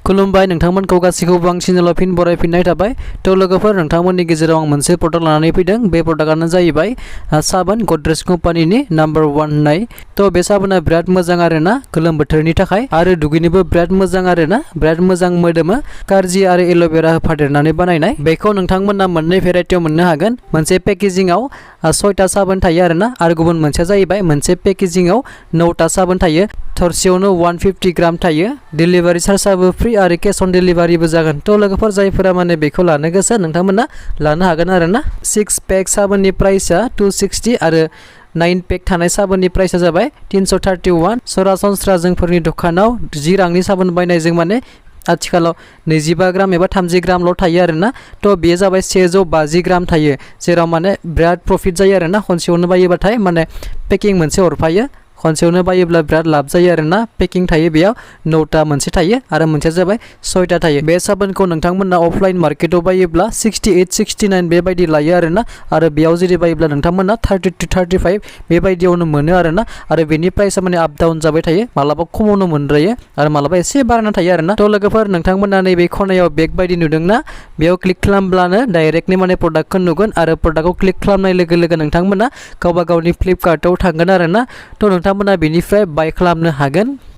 खुलुमबाय नोंथांमोनखौ गासैखौबो आं चेनेलाव फिन बरायफिननाय थाबाय। तो लोगोफोर नोंथांमोननि गेजेराव आं मोनसे प्रडाक्ट लानानै फैदों। बे प्रडाक्टआनो जाहैबाय साबोन गडरेज कम्पानिनि नम्बर 1 होननाय। तो बे साबोना बिराद मोजां आरोना गोलोम बोथोरनि थाखाय आरो दुगैनोबो बिराद मोजां आरोना बिराद मोजां मोदोमो। कारजि आरो एल'भेरा होफादेरनानै बानायनाय। बेखौ नोंथांमोना मोननै भेराइटियाव मोननो हागोन। मोनसे पेकेजिंआव 6टा साबोन थायो आरोना आरो गुबुन मोनसेया जाहैबाय मोनसे पेकेजिंआव 9टा साबोन थायो। थरसेयावनो 150 ग्राम थायो। डिलिभारि चार्जआबो फ्रि आरो कैश अन डिलिभारिबो जागोन। तो लोगोफोर जायफोरा माने बेखौ लानो गोसो नोंथांमोना लानो हागोन आरोना। 6 पेक साबोननि प्राइसआ 260 आरो 9 पेक थानाय साबोननि प्राइसआ जाबाय 331। सरासनस्रा जोंफोरनि दखानाव 10 रांनि साबोन बायनायजों माने आथिखालाव 25 ग्राम एबा 30 ग्रामल' थायो आरोना। तो बेयो जाबाय 150 ग्राम थायो, जेराव माने बिराद प्रफिट जायो आरोना। खनसेयावनो बायोबाथाय माने पेकिं मोनसे हरफायो। खनसेयावनो बायोब्ला बिराद लाब जायो आरोना। पेकिं थायो बेयाव 9टा मोनसे थायो आरो मोनसेया जाबाय 6टा थायो। बे साबोनखौ नोंथांमोना अफलाइन मार्केटाव बायोब्ला 68-69 बेबायदि लायो आरोना आरो बेयाव जुदि बायोब्ला नोंथांमोना 30-35 बेबायदियावनो मोनो आरोना। आरो बेनि प्राइसआ माने आप डाउन जाबाय थायो, मालाबा खमावनो मोनद्रायो आरो मालाबा एसे बारायना थायो आरोना। तो लोगोफोर नोंथांमोना नैबे खनायाव बेग बायदि नुदोंना, बेयाव क्लिक खालामब्लानो डाइरेक्टलि माने प्रडाक्टखौ नुगोन आरो प्रडाक्टखौ क्लिक खालामनाय लोगो लोगो नोंथांमोना गावबा गावनि फ्लिपकार्टआव थांगोन आरोना। तो नोंथांमोना बेनिफ्राय बाय खालामनो हागोन।